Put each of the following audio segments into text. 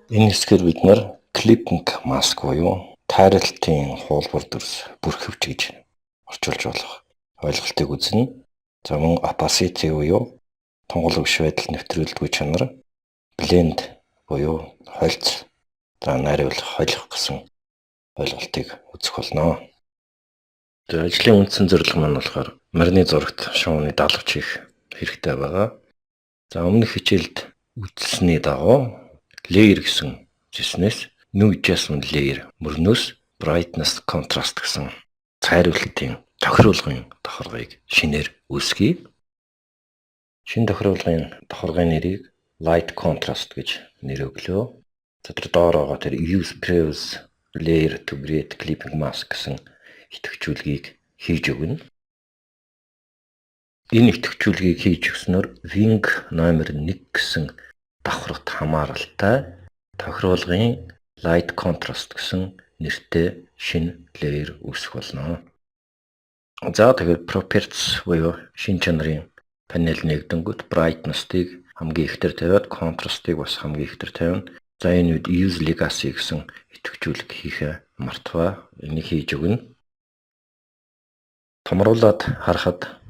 Энэ хэсгээр бид нар clipping mask буюу тайралтын хуулбар дүрс, бүрхэвч гэж орчуулж болох ойлголтыг үзнэ. За, мөн opacity буюу тунгалаг биш байдал, нэвтрүүлдэггүй чанар, blend буюу холиц, за найруулах, холих гэсэн ойлголтыг үзэх болно. За, ажлын үндсэн зорилго маань болохоор морины зурагт шувууны далавч хийх хэрэгтэй байгаа. За, өмнөх хичээлд үзсэний дагуу layer гэсэн цэснээс new adjustment layer мөрнөөс brightness contrast гэсэн цайруулалтын тохируулгын давхаргыг шинээр үүсгэе. Шинэ тохируулгын давхаргын нэрийг light contrast гэж нэр өглөө. За, тэр доор байгаа тэр use previous layer to create clipping mask гэсэн идэвхжүүлгийг хийж өгнө. Энэ идэвхжүүлгийг хийж өгснөөр wing номер 1 гэсэн давхаргт хамааралтай тохируулгын light contrast гэсэн нэртэй шинэ layer үүсэх болно. За, тэгэхээр properties буюу шинэ чанарын панел нээгдэнгүүт brightness-ыг хамгийн ихтер тавиад, contrast-ыг бас хамгийн ихтер тавина. За, энэ үед use legacy гэсэн идэвхжүүлэг хийхээ мартваа. Энийг хийж өгнө. Томруулаад харахад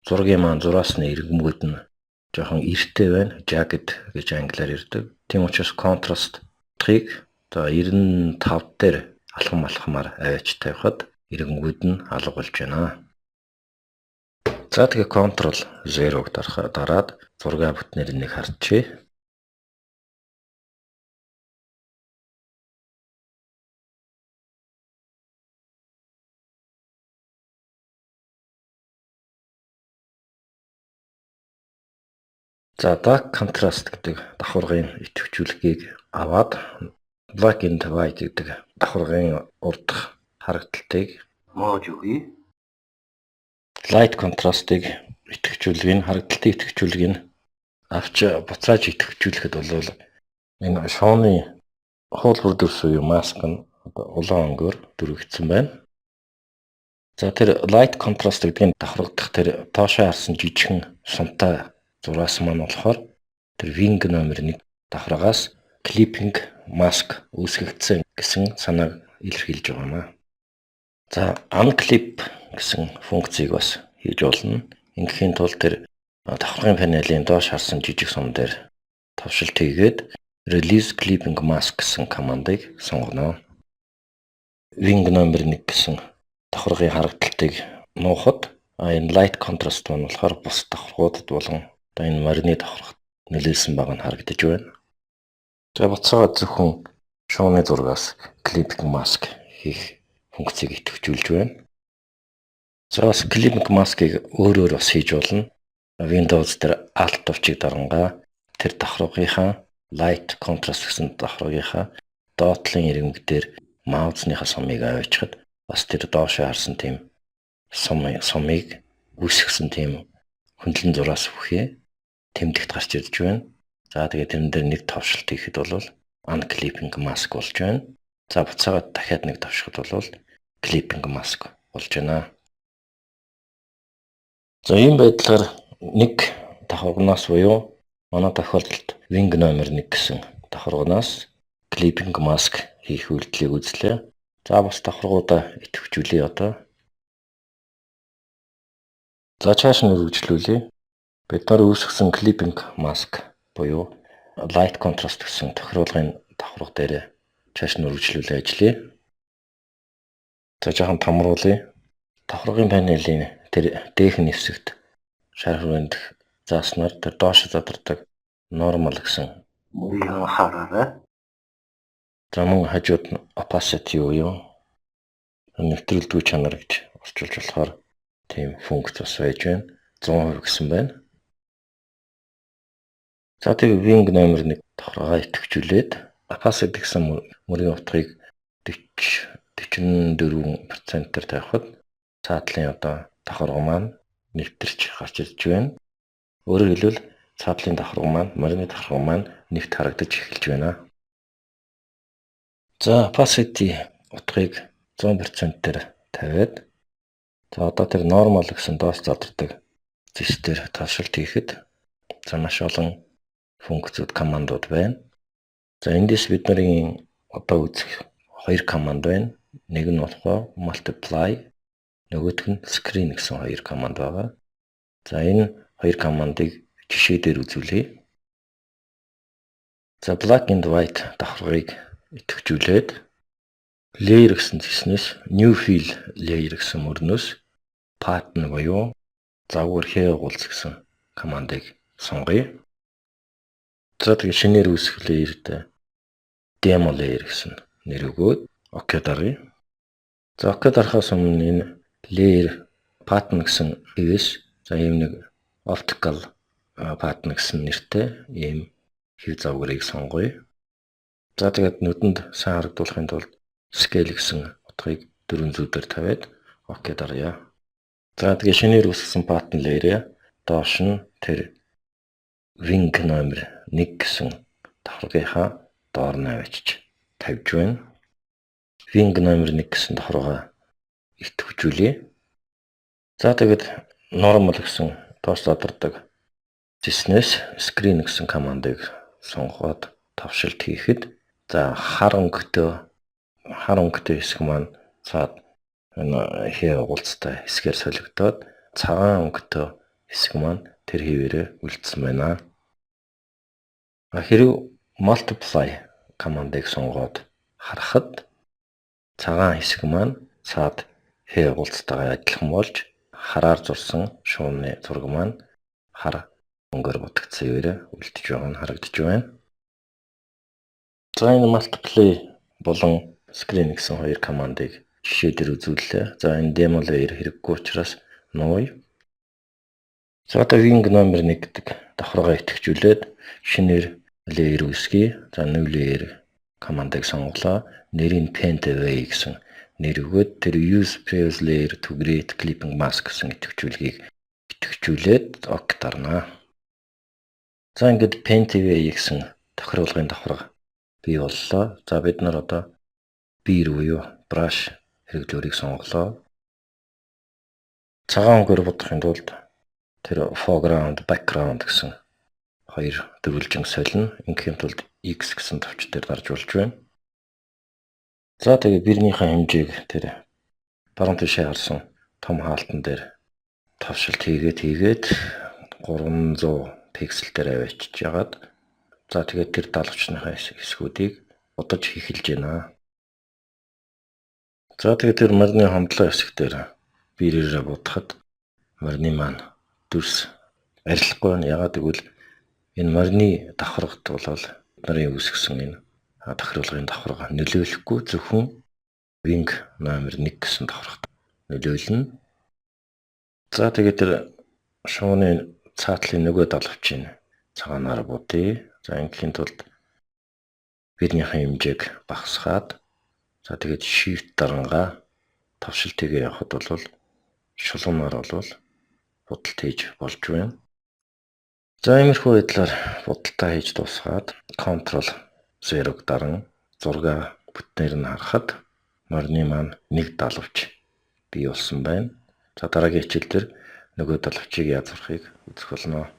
зургийн маань зураасны иргэмгүүд нь жоохон эртэй байна. Jagged гэж англиар ярьдаг. Тийм учраас contrast утгыг за 95 дээр алхам алхмаар аваач тавихад иргэмгүүд нь алга болж байна. За, тэгээ Ctrl 0-г дараад зургаа бүтнээр нэг харчихъя. За, dark contrast гэдэг давхаргын идэвхжүүлгийг аваад black and white гэдэг давхаргын урдах харагдалтыг моож өгье. Light contrast-ыг идэвхжүүлгийг, харагдалтын идэвхжүүлгийг авч буцааж идэвхжүүлэхэд бол энэ шувууны хуулбар дүрс буюу маск нь улаан өнгөөр дүрэгдсэн байна. За, тэр light contrast гэдгийг давхаргадах тэр доошоо харсан жижигхэн сумтай зураас маань болохоор тэр wing номер 1 давхаргаас clipping mask үүсгэгдсэн гэсэн санааг илэрхийлж байгаа юм аа. За, unclip гэсэн функцийг бас хийж болно. Ингэхийн тулд тэр давхаргын панелийн доош харсан жижиг сум дээр товшилт хийгээд release clipping mask гэсэн командыг сонгоно. Wing номер 1 гэсэн давхаргын харагдалтыг нуухад энэ light contrast маань болохоор бус давхаргуудад болон одоо энэ морины давхаргад нөлөөлсөн байгаа нь харагдаж байна. За, буцаагаад зөвхөн шувууны зургаас clipping mask хийх функцийг идэвхжүүлж байна. За, бас clipping mask-ыг өөрөөр бас хийж болно. Windows дээр Alt товчийг дарангаа тэр давхаргынхаа light contrast гэсэн давхаргынхаа доод талын иргэмэг дээр маусныхаа сумыг аваачихад бас тэр доошоо харсан тийм сумыг үүсгэсэн тийм хөндлөн зураас бүхий тэмдэгт гарч ирж байна. За, тэгээд тэрэн дээр нэг товшилт хийхэд бол unclipping mask болж байна. За, буцаагаад дахиад нэг товшиход бол clipping mask болж байна. За, ийм байдлаар нэг давхарганаас буюу манай тохиолдолд wing номер 1 гэсэн давхарганаас clipping mask хийх үйлдэлийг үзлээ. За, бас давхаргуудаа идэвхжүүлье одоо. За, чааш нь үргэлжлүүлье. Бид нар үүсгэсэн clipping mask буюу light contrast гэсэн тохируулгын давхарга дээр чааш нь үргэлжлүүлээ ажиллая. За, жоохон томруулъя. Давхаргын панелийн тэр дээхэн хэсэгт шар хүрээнд зааснаар тэр доош задардаг normal гэсэн мөрийг хараарай. За, мөн хажууд нь opacity буюу нэвтрүүлдэггүй чанар гэж орчуулж болохоор тийм функц бас байж байна. 100% гэсэн байна. За, тэгээ wing номер 1 давхаргаа идэвхжүүлээд opacity гэсэн мөрийн утгыг 40 44%-ээр тавихад цаатлын одоо давхарга маань нэвтэрч гарч ирж байна. Өөрөөр хэлбэл, цаатлын давхарга маань, морины давхарга маань нэвт харагдаж эхэлж байна. За, opacity утгыг 100%-ээр тавиад, за, одоо тэр normal гэсэн доош задардаг зэс дээр товшилт хийхэд, за, маш олон функцүүд, командууд байна. За, эндээс бид нарын одоо үзэх хоёр команд байна. Нэг нь болохоор multiply, нөгөөх нь screen гэсэн хоёр команд байгаа. За, энэ хоёр командыг жишээ дээр үзүүлье. За, black and white давхаргыг идэвхжүүлээд layer гэсэн цэснээс new fill layer гэсэн мөрнөөс pattern буюу загвар хэв гулц гэсэн командыг сонгоё. За, тэгээ шинээр үүсгэх layer-д demo layer гэсэн нэр өгөөд OK даръя. За, OK дарахаас өмнө энэ layer pattern гэсэн хэвээс за ийм нэг optical pattern гэсэн нэртэй ийм хэв загварыг сонгоё. За, тэгээд нүдэнд сайн харагдуулахын тулд scale гэсэн утгыг 400 дээр тавиад OK даръя. За, тэгээ шинээр үүсгэсэн pattern layer-ээ доош нь тэр wing номер 1 гэсэн давхаргынхаа доор нь авчиж тавьж байна. Wing номер 1 гэсэн давхаргаа идэвхжүүлье. За, тэгэд normal гэсэн доош задардаг цэснээс screen гэсэн командыг сонгоод тавшилт хийхэд, за, хар өнгөтэй хэсэг маань цаад энэ хэв гулцтай хэсгээр солигдоод, цагаан өнгөтэй хэсэг маань тэр хэвээрээ үлдсэн байна. Хэрв multiply командыг сонгоод харахад цагаан хэсэг маань цаад хэв гулцтайгаа адилхан болж, хараар зурсан шувууны зураг маань хар өнгөөр будагдсан хэвээрээ үлдэж байгаа нь харагдаж байна. За, энэ multiply болон screen гэсэн хоёр командыг жишээ дээр үзүүллээ. За, энэ demo layer хэрэггүй учраас нууя. За, одоо wing номер 1 гэдэг давхаргаа идэвхжүүлээд шинээр layer үүсгэе. За, new layer командыг сонголоо. Нэрийг paint away гэсэн нэр өгөөд тэр use previous layer to create clipping mask гэсэн идэвхжүүлгийг идэвхжүүлээд OK дарнаа. За, ингээд paint away гэсэн тохируулгын давхарга бий боллоо. За, бид нар одоо бийр буюу brush хэрэглүүрийг сонголоо. Цагаан өнгөөр будахын тулд тэр foreground, background гэсэн хоёр дөрвөлжин солино. Ингээхийн тулд X гэсэн товч дээр дарж болж байна. За, тэгээ бирнийхээ хэмжээг тэр баруун тишээ харсан том хаалтан дээр тавшилт хийгээд 300 пиксел дээр аваачиж ягаад, за, тэгээд тэр далавчныхаа хэсгүүдийг будаж эхэлж байна. За, тэгээд тэр морины хондлоо хэсэг дээр бирээрээ будахад морины маань дүрс арилахгүй байна. Ягаад гэвэл энэ морины давхаргад бол нарын үүсгэсэн энэ тохируулгын давхарга нөлөөлөхгүй, зөвхөн wing номер 1 гэсэн давхаргад нөлөөлнө. За, тэгээд тэр шувууны цаатлын нөгөө далавчийг цагаанаар будъя. За, ингээхийн тулд бирнийхэн хэмжээг багасгаад, за, тэгээд shift дарангаа тавшилт хийгээ явахад бол шулуунаар бол будалт хийж болж байна. За, иймэрхүү байдлаар будалтаа хийж дуусгаад Ctrl 0-г даран зургаа бүтнээр нь харахад морины маань нэг далавч бий болсон байна. За, дараагийн хичээл дээр нөгөө далавчийг яаж зурахыг үзэх болно.